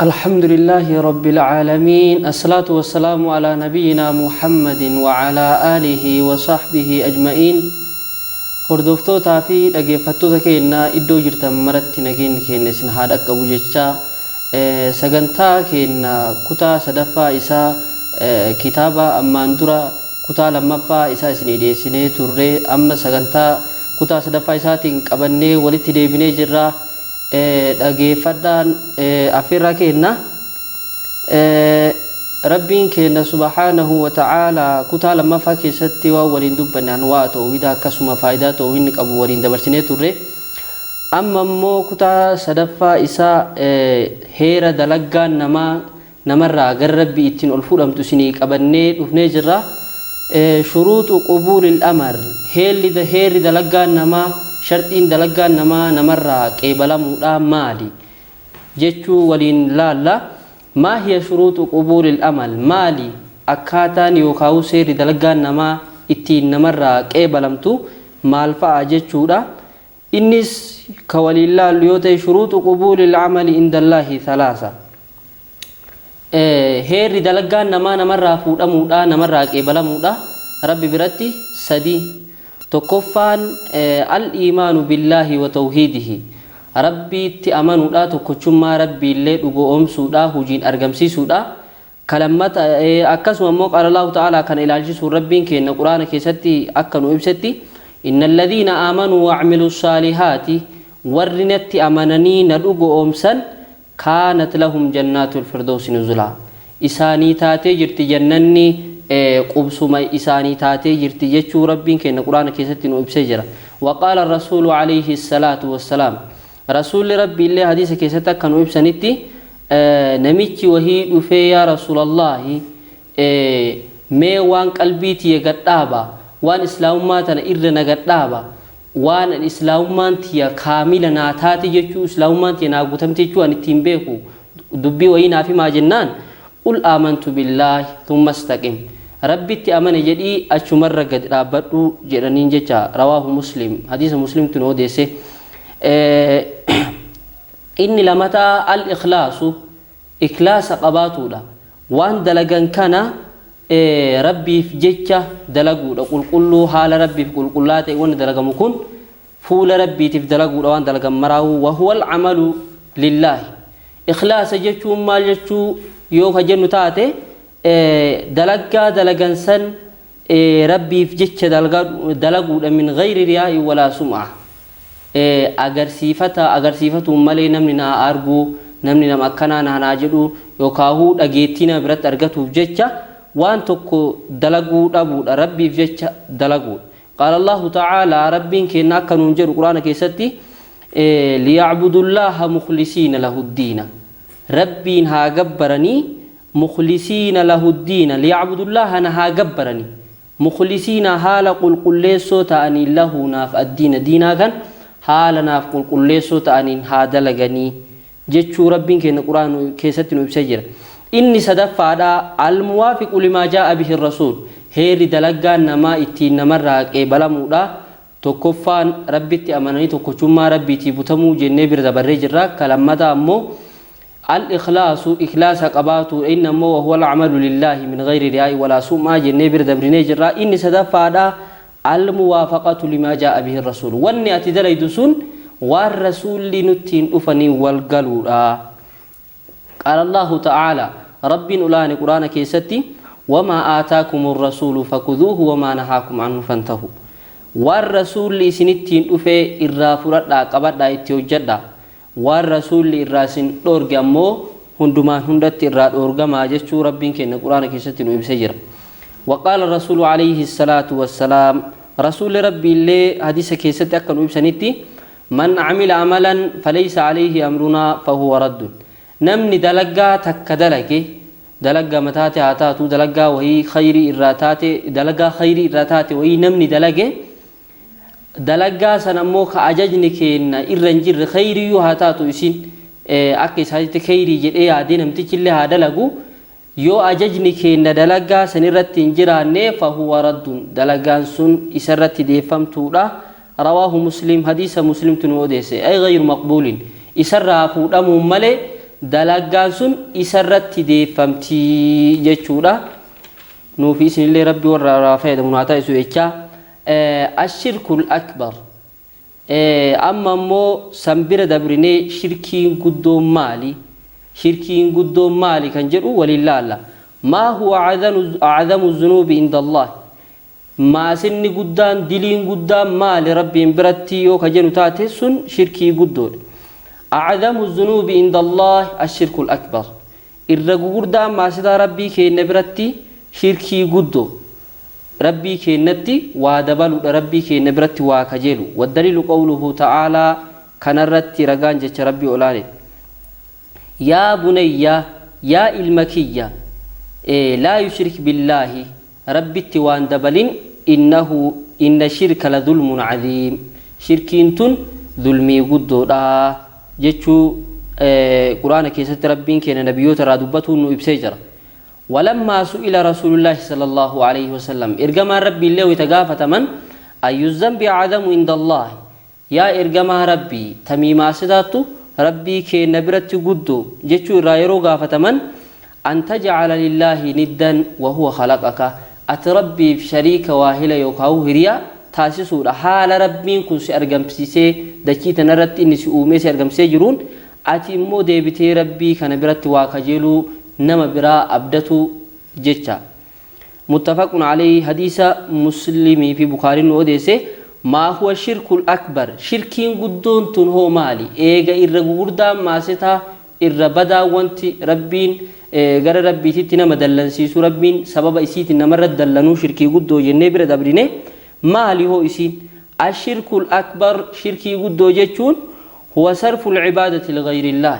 الحمد لله رب العالمين، الصلاة والسلام على نبينا محمد وعلى آله وصحبه أجمعين. Hordoftootaa fi dhaggeeffattoota keenya iddoo jirtan maratti nageenyi keenya isin haa dhaqqabu jechaa, sagantaa keenya kutaa sadaffaa isaa, kitaaba ammaan dura kutaa lammaffaa isaa isin dhiyeessinee turre, amma sagantaa kutaa sadaffaa isaatiin qabannee walitti deebinee jirra. Dhaggeeffadhaan affeerraa keenya. Rabbiin keenya subhaanahu wa ta'aalaa kutaa lammaffaa keessatti waan waliin dubbanne anwaa tawhiida, akkasuma faayidaa tawhiidni qabu waliin dabarsinee turre. Amma immoo kutaa sadaffaa isaa, heera dalaggaan namaa namarraa gara Rabbii ittiin ol fuudhamtu isinii qabannee dhufnee jirra. Shuruuxu qubuulil amal, heerri dalaggaan namaa, sharxiin dalaggaan namaa namarraa qeebalamuudha maali jechuu waliin laalla. ما هي شروط قبول العمل؟ Maali akkaataan yookaan seerri dalaggaan namaa ittiin namarraa qeebalamtu maal fa'a jechuudha. Innis ka waliin laallu yoo ta'e، شروط قبول العمل عند الله ثلاثة. Heerri dalaggaan namaa namarraa fuudhamuudha, namarraa qeebalamuudha Rabbi biratti sadi. Tokkoffaan الإيمان بالله وتوحيده، Rabbiitti amanuudha, tokkochummaa Rabbiillee dhugoomsuudha, hojiin argamsiisuudha. Kalammata akkasuma immoo قال الله تعالى, kana ilaalchisuun Rabbiin keenya Quraana keessatti akka nu ibsetti: إن الذين آمنوا وعملوا الصالحات, warri natti amananii na dhugoomsan, كانت لهم جنات الفردوس نزلا, isaanii taatee jirti jannanni qubsuma isaanii taatee jirti jechuu Rabbiin keenya Quraana keessatti nu ibsee jira. وقال الرسول عليه الصلاة والسلام, Rasuulli Rabbi illee hadiisa keessatti akka nu ibsanitti, namichi wahii dhufee: "Yaa Rasuulallaahi, mee waan qalbii tiyya gadhaaba, waan Islaamummaa tana irra na gadhaaba, waan Islaamummaan tiyya kaamila naa taate jechuu, Islaamummaan tiyya naa guutamte jechuu ani ittiin beeku dubbii wayii naaf himaa" jennaan, "قل آمنت بالله ثم استقم", Rabbitti amane jedhii achumarra gad dhaabbadhu jedhaniin jecha. رواه مسلم, hadiisa Muslimtu nu odeesse. Inni lamataa الإخلاص, ikhlaasa qabaatuudha. Waan dalagan kana Rabbiif jecha dalaguudha, qulqulluu, haala Rabbiif qulqullaa ta'e. Wanni dalagamu kun fuula Rabbiitiif dalaguudha waan dalagan maraa'u. وهو العمل لله. Ikhlaasa jechuun maal jechuu yoo ka jennu taate, dalaggaa dalagan san Rabbiif jecha dalaguudha, من غير رياء ولا سمعة, agarsiifata agarsiifatuun malee, namni naa arguu, namni nama akkanaa naa jedhu yookaahuu dhageettii nama biratti argatuuf jecha waan tokko dalaguu dhabuudha, Rabbiif jecha dalaguudha. قال الله تعالى, Rabbiin keenya akka nuun jedhu Quraana keessatti: ليعبدوا الله مخلصين له الدين, Rabbiin haa gabbaranii, مخلصين له الدين, ليعبدوا الله, na haa gabbaranii, مخلصين, haala qulqulleessoo ta'anii, له, naaf, الدين, diinaa kan haala naaf qulqulleessoo ta'aniin haa dalaganii jechuu Rabbiin keenya Quraana keessatti nu ibsee jira. Inni sadaffaadha الموافق لما جاء به الرسول. Heerri dalaggaan namaa ittiin namarraa qeebalamuudha, tokkoffaan Rabbitti amananii tokkochummaa Rabbiitii butamuu jennee bira dabarree jirra. Ka lammataa ammoo الإخلاص, ikhlaasa qabaatu. Inni ammoo وهو العمل لله من غير رياء ولا سمعة jennee bira dabrinee jirra. Inni sadaffaadha الموافقة لما جاء به الرسول, wanni ati dalaydu sun waan Rasuulli nuttiin dhufanii wal galuudha. قال الله تعالى, Rabbiin ulaane Quraana keessatti: وما آتاكم الرسول فخذوه وما نهاكم عنه فانتهوا, waan Rasuulli isinittiin dhufee irraa fudhadhaa, qabadhaa, itti hojjedhaa, waan Rasuulli irraa isin dhoorge ammoo hundumaan hundatti irraa dhoorgamaa jechuu Rabbiin keenya Quraana keessatti nu ibsee jira. وقال الرسول عليه الصلاة والسلام, رسول ربي اللي حديث كيست أكن إبسنتي: من عمل عملا فليس عليه أمرنا فهو رد. Namni dalagaa takka dalage, dalagaa mataate haa taatu, dalagaa wayii khayrii irraa taate, dalagaa khayrii irraa taate wayii namni dalage, dalagaa san ammoo ka ajajni kenna irra hin jirre, khayriyyuu haa taatu, isin akka isaanitti khayrii jedhee yaadee namtichi illee haa dalagu, yoo ajajni kenna dalagaa san irratti hin jiraanne, فهو رد, dalagaan sun isarratti deeffamtuudha. رواه مسلم, hadiisa Muslimtu nu odeesse. أي غير مقبول, isarraa fuudhamuun malee. Dalagaan sun isarratti deeffamti jechuudha. Nuufi isinillee Rabbi warra irraa fayyadamu haa taasisu jechaa. Ashirkul akbar. Amma immoo san bira dabrinee shirkiin guddoon maali? Shirkiin guddoon maali kan jedhu waliin laalla. Maa huwa a'zamu zunuubi inda Allah. Maasinni guddaan, diliin guddaan maali Rabbiin biratti yoo ka jennu taate, sun shirkii guddoodha. A'zamu zunuubi inda Allah ashirkul akbar. Irra gugurdaan maasitaa Rabbii keenya biratti shirkii guddoo. Rabbii keenyatti waa dabaluudha, Rabbii keenya biratti waa kajeelu. Waddaliilu qawluhu ta'aalaa, kanarratti ragaan jecha Rabbii olaane. Yaa bunayya, yaa ilma kiyya, laa yushrik billaahi, Rabbitti waan dabalin, innahu inna shirka la dhulmun cadiim, shirkiin tun dhulmii guddoodha jechuu Quraana keessatti Rabbiin keenya nabiyyoota irraa dubbatuun nu ibsee jira. Walammaa su'ila Rasuulullaahi sallallahu alayhi wasallam, ergamaan Rabbii illee wayita gaafataman, ayyu zambi acdamu inda Allah, yaa ergamaa Rabbii, tamii maasitaattu Rabbii keenya biratti guddoo jechuu irraa yeroo gaafataman, an tajcala lillaahi niddan wa huwa khalaqaka, ati Rabbiif shariika, waahila yookaan hiriyaa taasisuudha, haala Rabbiin kun si argamsiisee dachii tanarratti inni si uumee si argamsiisee jiruun, ati immoo deebitee Rabbii kana biratti waa kajeeluu, nama biraa abdatu jecha. Muttafaqun alayhi, hadiisa Muslimii fi Bukaariin nu odeesse. Maa huwa shirkul akbar? Shirkiin guddoon tun hoo maali? Eega irra gugurdaan maasitaa, irra badaa, wanti Rabbiin gara Rabbiititti nama dallansiisu, Rabbiin sababa isiitiin namarra dallanuu shirkii guddoo jennee bira dabrine, maali hoo isiin? Ashirkul akbar, shirkii guddoo jechuun, huwa sarful cibaadati ligayrillaah,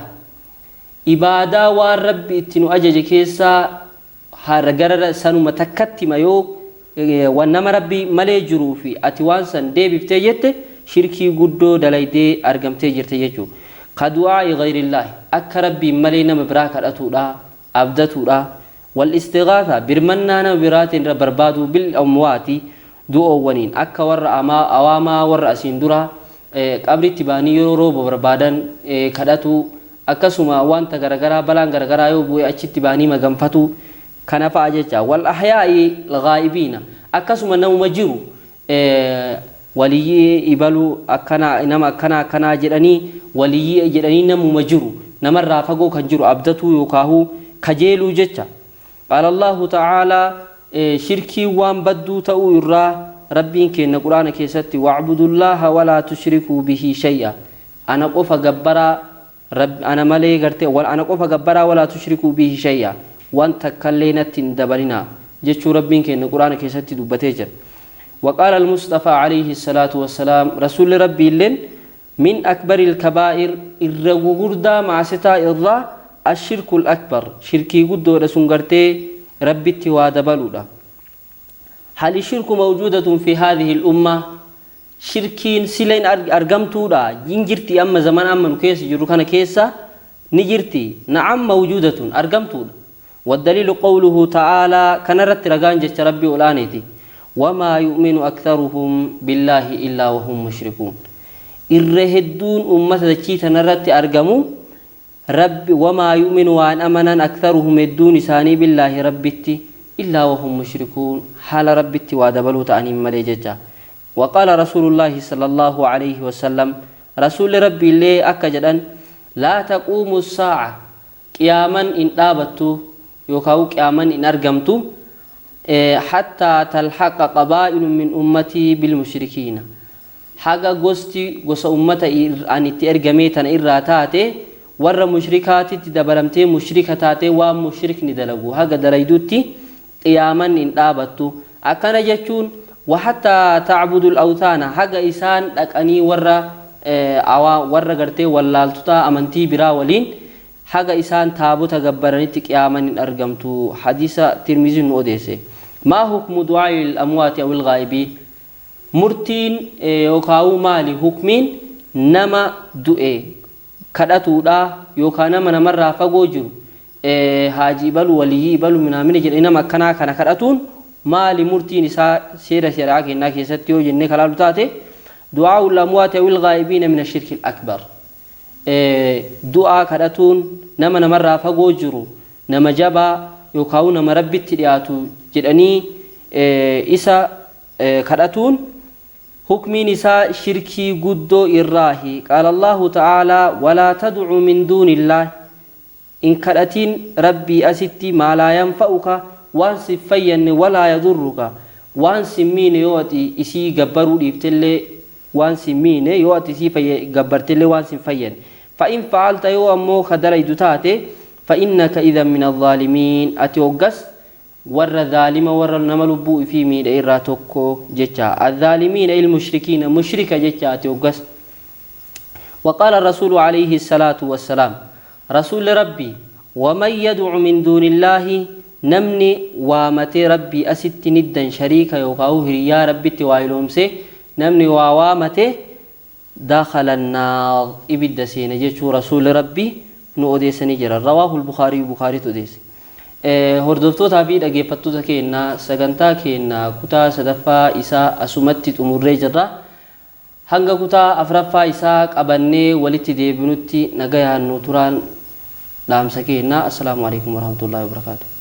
ibaadaa waan Rabbi itti nu ajaje keessaa gara sanuma takkatti ma yoo nama Rabbi malee jiruu fi ati waan san deebiftee jette, shirkii guddoo dalaydee argamtee jirte jechuudha. Ka du'aa'i gayrillaahi, akka Rabbiin malee nama biraa kadhatuudha, abdatuudha, wal istighaatha, birmannaa nama biraatiin irra barbaaduu, bil amwaati, du'oowwaniin, akka warra awaamaa warra asiin dura qabritti ba'anii yeroo rooba barbaadan kadhatu, akkasuma wanta garagaraa, balaan garagaraa yoo bu'e achitti ba'anii maganfatu kana fa'a jecha. Wal ahyaa'i ghaa'ibiina, akkasuma namuma jiru waliyyii ibalu akkana, nama akkana akkanaa jedhanii, waliyyii jedhanii namuma jiru, namarraa fagoo kan jiru abdatuu yookaahu kajeeluu jecha. Qaala Allahu ta'aalaa, shirkii waan badduu ta'uu irraa Rabbiin keenya Quraana keessatti, wa'budullaaha walaa tushrikuu bihi shay'a, ana qofa gabbaraa, ana malee gartee ana qofa gabbaraa, walaa tushrikuu bihi shay'a, waan takkallee natti hin dabalinaa jechuu Rabbiin keenya Quraana keessatti dubbatee jira. وقال المصطفى عليه الصلاة والسلام، رسول ربي لين، من أكبر الكبائر، irra gugurdaa maasitaa irraa، الشرك الأكبر، shirkii guddoodha, sun gartee Rabbitti waa dabaluudha. هل الشرك موجودة في هذه الأمة؟ Shirkiin sila hin argamtuudha, hin jirti? Amma zaman amma nu keessa jiru kana keessa ni jirti? نعم، موجودة، argamtuudha. والدليل قوله تعالى، kanarratti ragaan jecha Rabbii olaaniiti. وما يؤمن أكثرهم بالله إلا وهم مشركون، irra hedduun ummata dachii tanarratti argamu Rabbi, وما يؤمن, waan amanan, أكثرهم, hedduun isaanii, بالله, Rabbitti, إلا وهم مشركون, haala Rabbitti waa dabaluu ta'aniin malee jecha. وقال رسول الله صلى الله عليه وسلم، رسول ربي illee akka jedhan، لا تقوم الساعة، qiyaaman in dhaabattu yookaan qiyaaman in argamtu، حتى تلحق قبائل من أمتي بالمشركين، haga gosti gosa ummata an itti ergamee tana irraa taate warra mushrikaatitti dabalamtee mushrika taatee waan mushrikni dalagu haga dalaydutti qiyaaman hin dhaabattu. Akkana jechuun, وحتى تعبد الأوثان, haga isaan dhaqanii warra gartee wallaaltota amantii biraa waliin haga isaan taabota gabbaranitti qiyaaman hin argamtu. Hadiisa Tirmiziin nu odeesse. ما حكم دعاء الأموات أو الغائبين؟ Murtiin yookaan maali hukmiin nama du'e kadhatuudha yookaan nama namarraa fagoo jiru, haajii ibalu, waliyyii ibalu, minaamina jedhee nama akkanaa kana kadhatuun maali murtiin isaa seera shari'aa kennaa keessatti yoo jennee kalaalu taate, دعاء الأموات أو الغائبين من الشرك الأكبر. Du'aa kadhatuun nama namarraa fagoo jiru, nama jabaa yookaan nama Rabbitti dhiyaatu jedhanii isa kadhatuun hukmiin isaa shirkii guddoo irraahi. Qaala Allaahu ta'aalaa: walaa tadcu min duunillaahi, in kadhatiin Rabbii asitti, maa laa yanfa'uka, waan si fayyanne, walaa yadurruka, waan si miine. Yoo ati isii gabbaruu dhiiftellee waan si miine, yoo ati isii gabbartellee waan si fayyanne. فإن فعلت, yoo ammoo ka dalaydu taate, فإنك إذا من الظالمين, ati hoggas warra zaalima, warra nama lubbuu ifii miidhe irraa tokko jecha. الظالمين المشركين, mushrika jecha ati hoggas. وقال الرسول عليه الصلاة والسلام, رسول ربي: ومن يدع من دون الله, namni waamate Rabbii asitti ندا, shariika yookaan hiriyaa Rabbitti waa iloomse, namni waa waamate, دخل النار, ibidda seene jechuu rasuulli Rabbii nu odeessanii jiran. رواه البخاري, Bukaariitu odeesse. Hordoftootaa fi dhaggeeffattoota keenya, sagantaa keenya kutaa sadaffaa isaa asumatti xumurree jirra. Hanga kutaa afuraffaa isaa qabannee walitti deebinutti nagayaan nu turaan dhaamsa keenya. السلام عليكم ورحمة الله وبركاته.